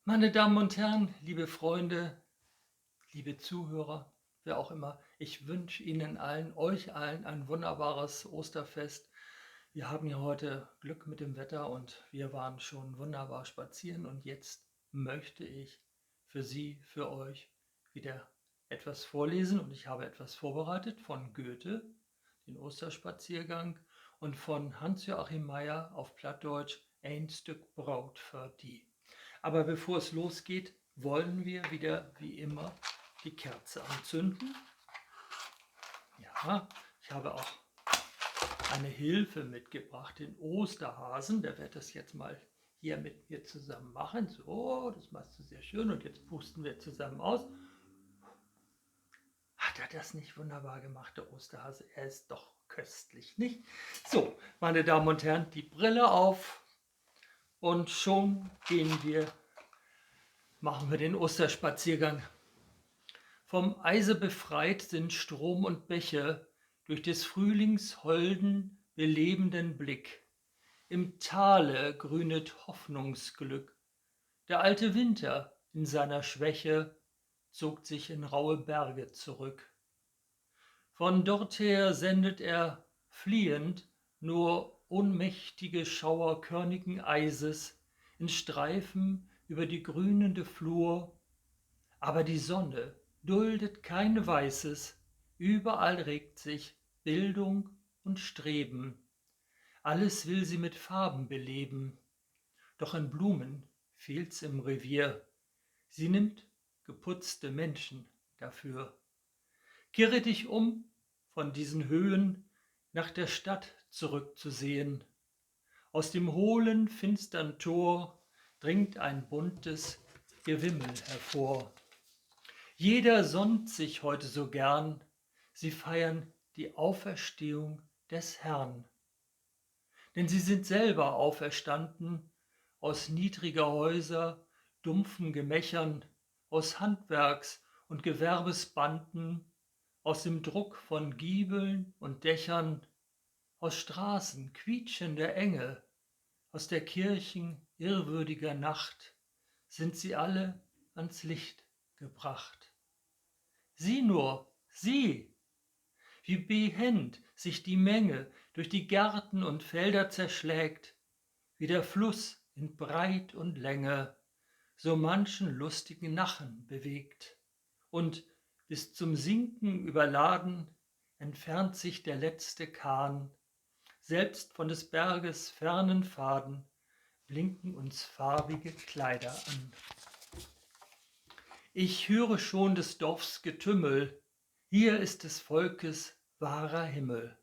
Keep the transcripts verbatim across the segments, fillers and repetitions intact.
Meine Damen und Herren, liebe Freunde, liebe Zuhörer, wer auch immer, ich wünsche Ihnen allen, euch allen ein wunderbares Osterfest. Wir haben ja heute Glück mit dem Wetter und wir waren schon wunderbar spazieren und jetzt möchte ich für Sie, für euch wieder etwas vorlesen und ich habe etwas vorbereitet von Goethe, den Osterspaziergang, und von Hans-Joachim Meyer auf Plattdeutsch, Een Stück Broot för di. Aber bevor es losgeht, wollen wir wieder wie immer die Kerze anzünden. Ja, ich habe auch eine Hilfe mitgebracht, den Osterhasen. Der wird das jetzt mal hier mit mir zusammen machen. So, das machst du sehr schön. Und jetzt pusten wir zusammen aus. Hat er das nicht wunderbar gemacht, der Osterhase? Er ist doch köstlich, nicht? So, meine Damen und Herren, die Brille auf und schon gehen wir, machen wir den Osterspaziergang. Vom Eise befreit sind Strom und Bäche durch des Frühlings holden, belebenden Blick. Im Tale grünet Hoffnungsglück. Der alte Winter in seiner Schwäche zog sich in raue Berge zurück. Von dorther sendet er fliehend nur ohnmächtige Schauer körnigen Eises in Streifen über die grünende Flur. Aber die Sonne duldet kein Weißes, überall regt sich Bildung und Streben. Alles will sie mit Farben beleben. Doch in Blumen fehlt's im Revier. Sie nimmt geputzte Menschen dafür. Kehre dich um, von diesen Höhen nach der Stadt zurückzusehen. Aus dem hohlen, finstern Tor dringt ein buntes Gewimmel hervor. Jeder sonnt sich heute so gern, sie feiern die Auferstehung des Herrn. Denn sie sind selber auferstanden aus niedriger Häuser, dumpfen Gemächern, aus Handwerks- und Gewerbesbanden, aus dem Druck von Giebeln und Dächern, aus Straßen quietschender Enge, aus der Kirchen irrwürdiger Nacht sind sie alle ans Licht gebracht. Sieh nur, sieh! Wie behend sich die Menge durch die Gärten und Felder zerschlägt, wie der Fluss in Breit und Länge so manchen lustigen Nachen bewegt. Und bis zum Sinken überladen entfernt sich der letzte Kahn, selbst von des Berges fernen Faden blinken uns farbige Kleider an. Ich höre schon des Dorfs Getümmel, hier ist des Volkes wahrer Himmel.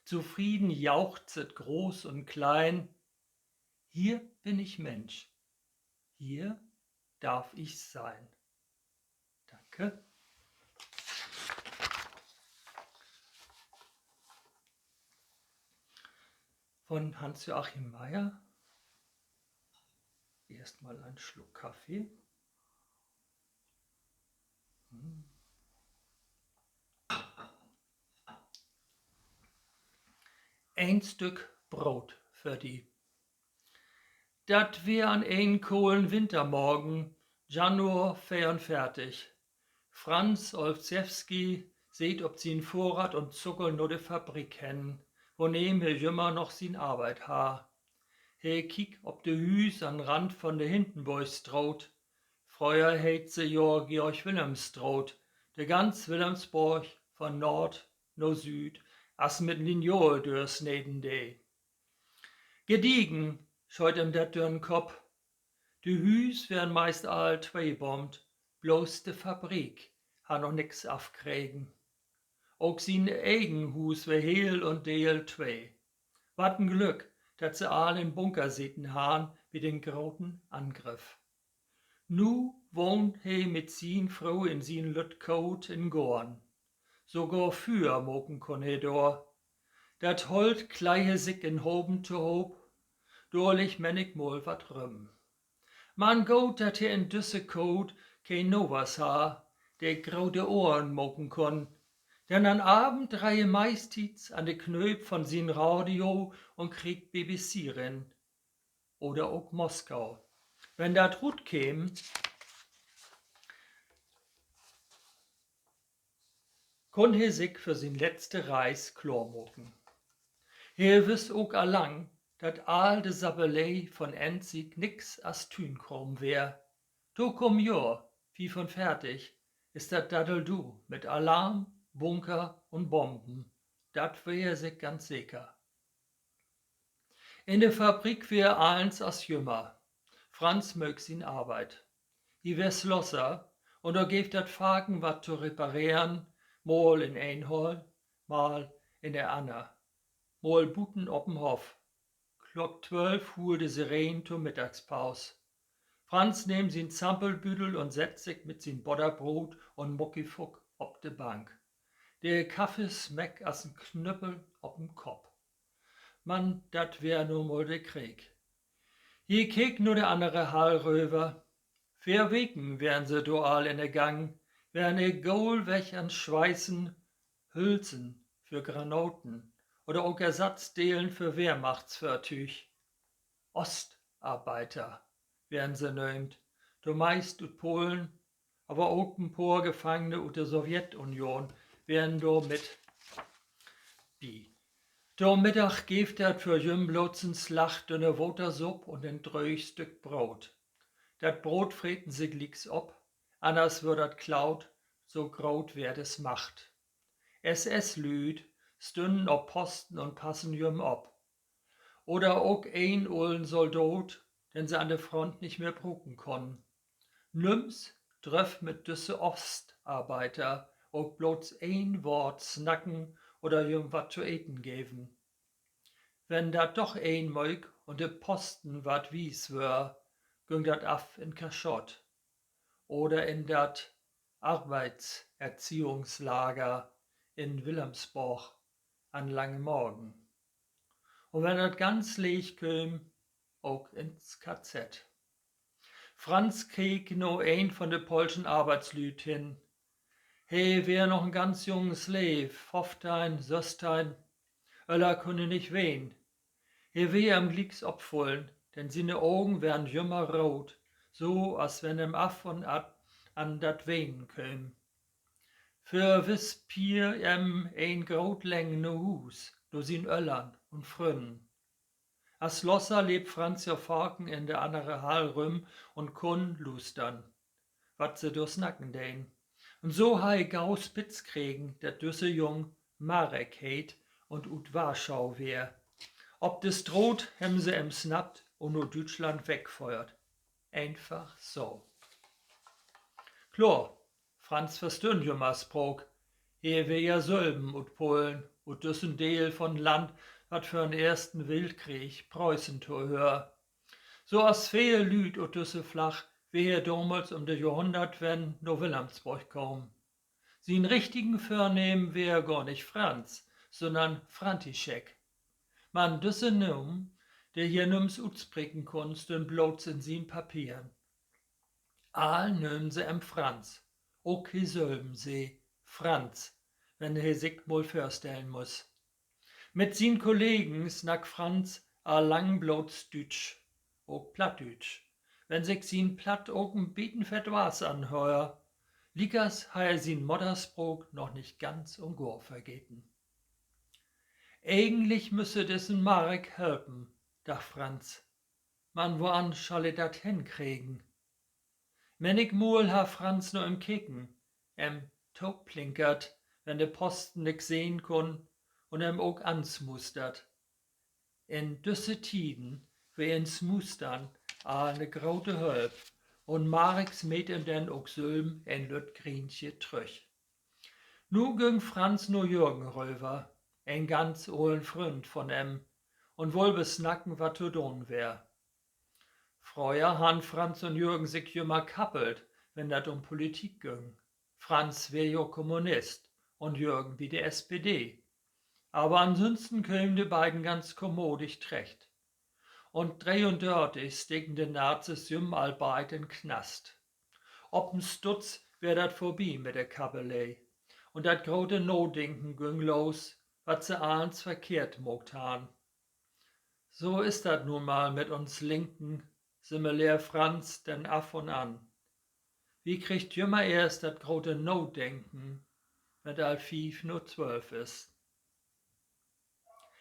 Zufrieden jauchzet Groß und Klein: Hier bin ich Mensch, hier darf ich sein. Danke. Von Hans-Joachim Meyer. Erstmal ein Schluck Kaffee. Hm. Een Stück Broot för di. Dat weer an enen kolen Wintermorgen, Januar veerunveertig. Franz Olszewski seet op sien Fohrrad un zuckel na de Fabrik hen, woneem he jümmer noch sien Arbeit harr. He kiek op de Hüüs an'n Rand von de Hindenborgstraat. Fröher heet se jo Georg-Wilhelm-Straat, de ganz Wilhelmsborg von Noord na Süüd as mit Lineal dörsneden dee. Gediegen scheet em dat dör'n Kopp. De Hüüs weren meist all tweebombt, bloots de Fabrik harr noch nix afkregen. Ok sien egen Huus weer heel un deel twee. Wat en Glück, dat se all in Bunker seten harrn bi den groten Angriff. Nu wahnt he mit sien Fro in sien lütt Koot in'n Goorn. Sogor Füer maken kunn he dor. Dat Holt klei he sik in Hopen tohoop, dor ligg männichmal wat rüm. Man goot, dat he in düsse Koot keen Nowers harr, de grote Ohren maken kunn, denn an'n Avend dreih he meisttiets an de Knööp von sien Radio un kreeg B B C rin. Oder ok Moskau. Wenn dat rutkeem, kunn he sik för sien letzte Reis kloormaken. He wüss ok al lang, dat all de Sappelee von Enzig nix as Tüünkraam weer. To kamen Johr fiefunveertig is dat Daddeldu mit Alarm, Bunker un Bomben. Dat weer sik ganz seker. In de Fabrik weer allens as jümmer. Franz möök sien Arbeit. He weer Slosser, un dor geev dat faken wat to repareren, mal in een Hall, mal in de anner, mal buten op den Hoff. Klock twölf huul de Sireen to Middagspaus. Franz nehm sien Zampelbüdel un sett sik mit sien Bodderbroot un Muckifuck op de Bank. De Kaffee smeck as en Knüppel op den Kopp. Man dat weer nu mal de Kreeg. He keek na de annere Hall röver. Veer Weken weren se dor al in de Gang, weren egalweg an Sweißen, Hülsen för Granaten oder ok Ersatzdelen för Wehrmachtsföhrtüüg. Ostarbeiter weren se nöömt, de meist ut Polen, aver ok en poor Gefangene ut de Sowjetunion weren dor mit bi. To Middag geev dat för jüm blots en Slag dünne Watersupp un en dröög Stück Broot. Dat Broot freten se glieks op, anners wöör dat klaut, so groot weer de Smacht. S-S-Lüüd stünnen op Posten un passen jüm op. Oder ok een ollen Soldaat, den se an de Front nich mehr bruken kunnen. Nüms dröff mit düsse Ostarbeiter ok blots een Woort snacken oder jüm wat to eten geven. Wenn dat doch een möök un de Posten wat wies wöör, güng dat af in Kaschott oder in dat Arbeitserziehungslager in Wilhelmsborg an Langen Morgen. Un wenn dat ganz leeg kööm, ok ins K Z. Franz keek na een von de polschen Arbeitslüüd hen. He weer noch en ganz jung Sleev, föffteihn, sössteihn, öller kunn he nich ween. He weer em glieks opfullen, denn siene Ogen weren jümmer root, so as wenn em af un an dat Wenen kööm. Vör wiss peer em een groot Lengen na Huus, na sien Öllern un Frünnen. As Slosser leep Franz jo faken in de annere Hall rüm un kunn lustern, wat se dor snacken deen. Un so harr he gau spitz kregen, dat düsse Jung Marek heet un ut Warschau weer. Op de Straat hebben se em snappt un na Düütschland wegföhrt. Eenfach so. Kloor, Franz verstünn jümmer Spraak. He weer ja sülven ut Polen, ut düssen Deel von Land, wat vör'n Eersten Weltkrieg Preußen tohöör. So as veel Lüüd ut düsse Flach weer he domals üm de Johrhunnertwenn na Wilhelmsborg kamen. Sien richtigen Vörnaam weer gor nich Franz, sünnern Frantischek. Man düsse Naam, de he nüms utspreken kunn, stünn blots in sien Papieren. All nömen se em Franz. Ok he sülven see Franz, wenn he sik mal vörstellen muss. Mit sien Kollegen snack Franz al lang blots Düütsch, ok Plattdüütsch, wenn sik sien Platt ok en beten verdwars anhöör. Liekers harr he sien Modderspraak noch nich ganz un gor vergeten. Egentlich müss he dissen Marek helpen, dach Franz. Man woan schall he dat henkriegen? Männichmal harr Franz na em keken, em toplinkert, wenn de Posten nix sehn kunn, un em ok ansmustert. In düsse Tieden weer en Smustern al ne grote Hölp, un Marek smeet em denn ok sülven en lütt Griensje trüch. Nu güng Franz na Jürgen röver, en ganz olen Fründ von em, un wull besnacken, wat to doon weer. Fröher harrn Franz un Jürgen sik jümmer kappelt, wenn dat üm Politik güng. Franz weer jo Kommunist un Jürgen bi de S P D. Aver ansünsten kömen de beiden ganz kommodig trecht. Un dreeundörtig steken de Nazis jüm al beid in Knast. Op en Stutz weer dat vörbi mit de Kappelee, un dat grote Nadenken güng los, wat se allens verkehrt maakt harrn. So is dat nu mal mit uns Linken, simmeleer Franz denn af un an. Wi kriegt jümmer eerst dat grote Nadenken, wenn 't al fief na twölf is.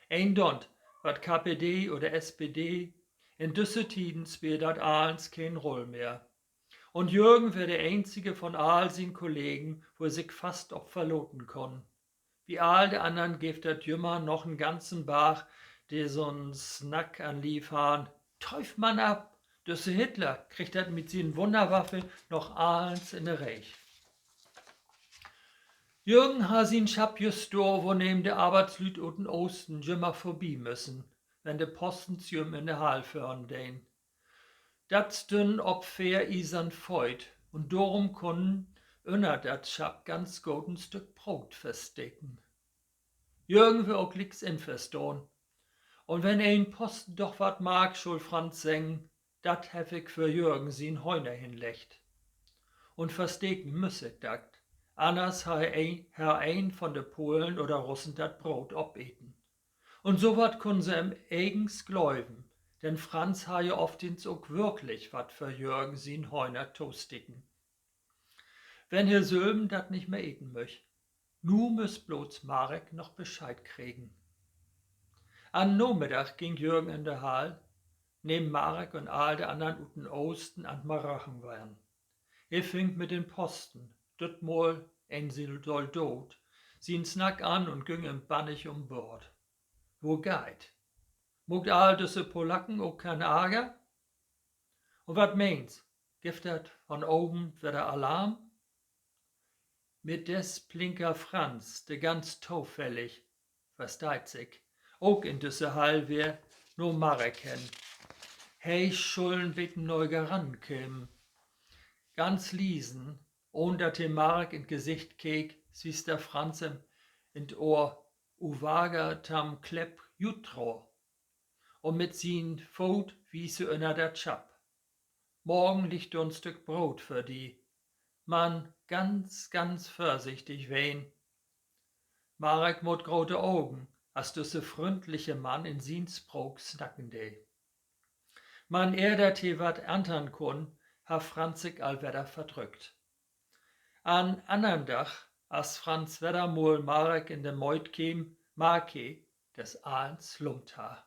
Een Dond, wat K P D oder S P D, in düsse Tieden speelt dat allens keen Rull mehr. Un Jürgen weer de eenzige von all sien Kollegen, wo he sik fast op verlaten kunn. Bi all de annern geev dat jümmer noch en ganzen Barg, de so'n Snack an'n Lief harrn: Tööv man af, düsse Hitler kriggt dat mit sien Wunnerwaffe noch allens in de Reeg. Jürgen harr sien Schapp jüst dor, woneem de Arbeitslüüd ut den Oosten jümmer vörbi müssen, wenn de Postens jüm in de Hall föhren deen. Dat stünn op veer iesern Fööt, un dorum kunn ünner dat Schapp ganz goot en Stück Broot versteken. Jürgen weer ok glieks inverstahn. Un wenn een Posten doch wat maak, schull Franz seggen: Dat heff ik för Jürgen sien Höhner hinleggt. Un versteken müss ik dat, anners harr een, harr een von de Polen oder Russen dat Broot opeten. Un so wat kunnen se em egens glöven, denn Franz harr ja ofteens ok würklich wat för Jürgen sien Höhner tosteken, wenn he sülven dat nich mehr eten müch. Nu müss blots Marek noch Bescheid kriegen. An'n Namiddag güng Jürgen in de Hall, neem Marek un all de annern ut den Oosten an't Marachenweern. He fing mit den Posten, dütmal en Sil-, Soldaat, sien Snack an un güng em bannig um Boord. Wo geiht? Maakt all düsse Polacken ok keen Arger? Un wat meenst, gifft dat vunavend wedder Alarm? Mit des Plinker Franz, de ganz tofällig, versteiht sik, ok in düsse Hall weer, na Marek hen. He schull en beten neger rankemen. Ganz liesen, ahn dat he Marek in't Gesicht keek, swister Franz em in't Ohr: Uwaga tam chleb jutro. Un mit sien Foot wies he ünner dat Schapp: Morgen liggt dor en Stück Broot för di. Man ganz, ganz vörsichtig ween. Marek maak grote Ogen, as düsse fründliche Mann in sien Spraak snacken dee. Man ehr dat he wat antern kunn, harr Franz sik al wedder verdrückt. An'n annern Dag, as Franz wedder mal Marek in de Mööt keem, mark he, dat allens lumpt harr.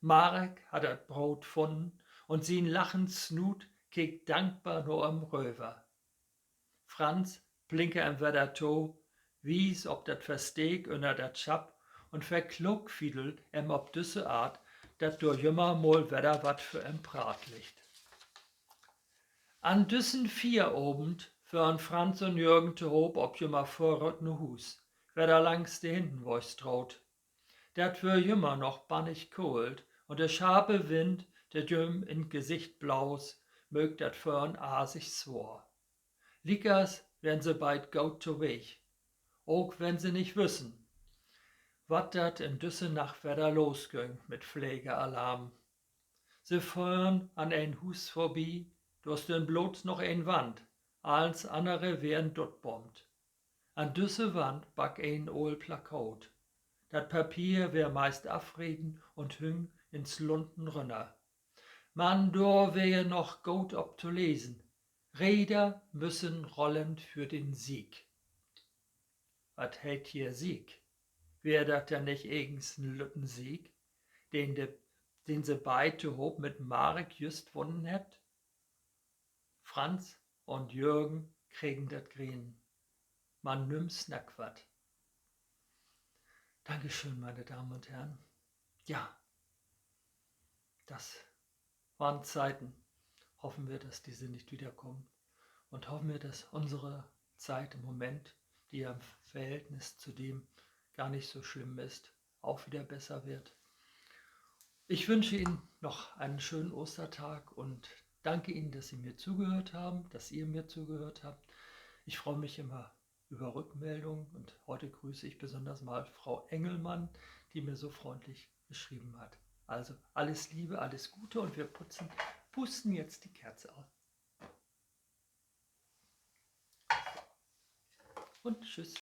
Marek harr dat Broot funnen un sien lachen Snuut keek dankbar na em röver. Franz plinker em wedder to, wies op dat Versteek ünner dat Schapp un verklookfiedel em op düsse Art, dat dor jümmer mal wedder wat för em praat liggt. An düssen Fieravend föhren Franz un Jürgen tohoop op jümmer Fohrrad na Huus, wedder langs de Hindenweestraat. Dat weer jümmer noch bannig koolt un de scharpe Wind, de jüm in't Gesicht blaas, möök dat Föhren asig swoor. Liekers weren se beid goot toweeg, ok wenn se nich wüssen, wat dat in düsse Nacht wedder losgüng mit Flegeralarm. Se föhren an en Huus vörbi, dor stünn blots noch en Wand, allens annere weren duttbombt. An düsse Wand back en ool Plakat. Dat Papier weer meist afreten un hüng in't Sluntern rünner. Man dor weer noch goot op to lesen: Räder müssen rollen für den Sieg. Wat heet hier Sieg? Weer dat denn nich egens en lütten Sieg, den de, den se beid tohoop mit Marek jüst wunnen hebbt? Franz un Jürgen kregen dat Grienen. Man nüms snack wat. Dankeschön, meine Damen und Herren. Ja, das waren Zeiten. Hoffen wir, dass diese nicht wiederkommen. Und hoffen wir, dass unsere Zeit im Moment, die ja im Verhältnis zu dem gar nicht so schlimm ist, auch wieder besser wird. Ich wünsche Ihnen noch einen schönen Ostertag und danke Ihnen, dass Sie mir zugehört haben, dass ihr mir zugehört habt. Ich freue mich immer über Rückmeldungen und heute grüße ich besonders mal Frau Engelmann, die mir so freundlich geschrieben hat. Also alles Liebe, alles Gute und wir putzen, pusten jetzt die Kerze aus. Und tschüss.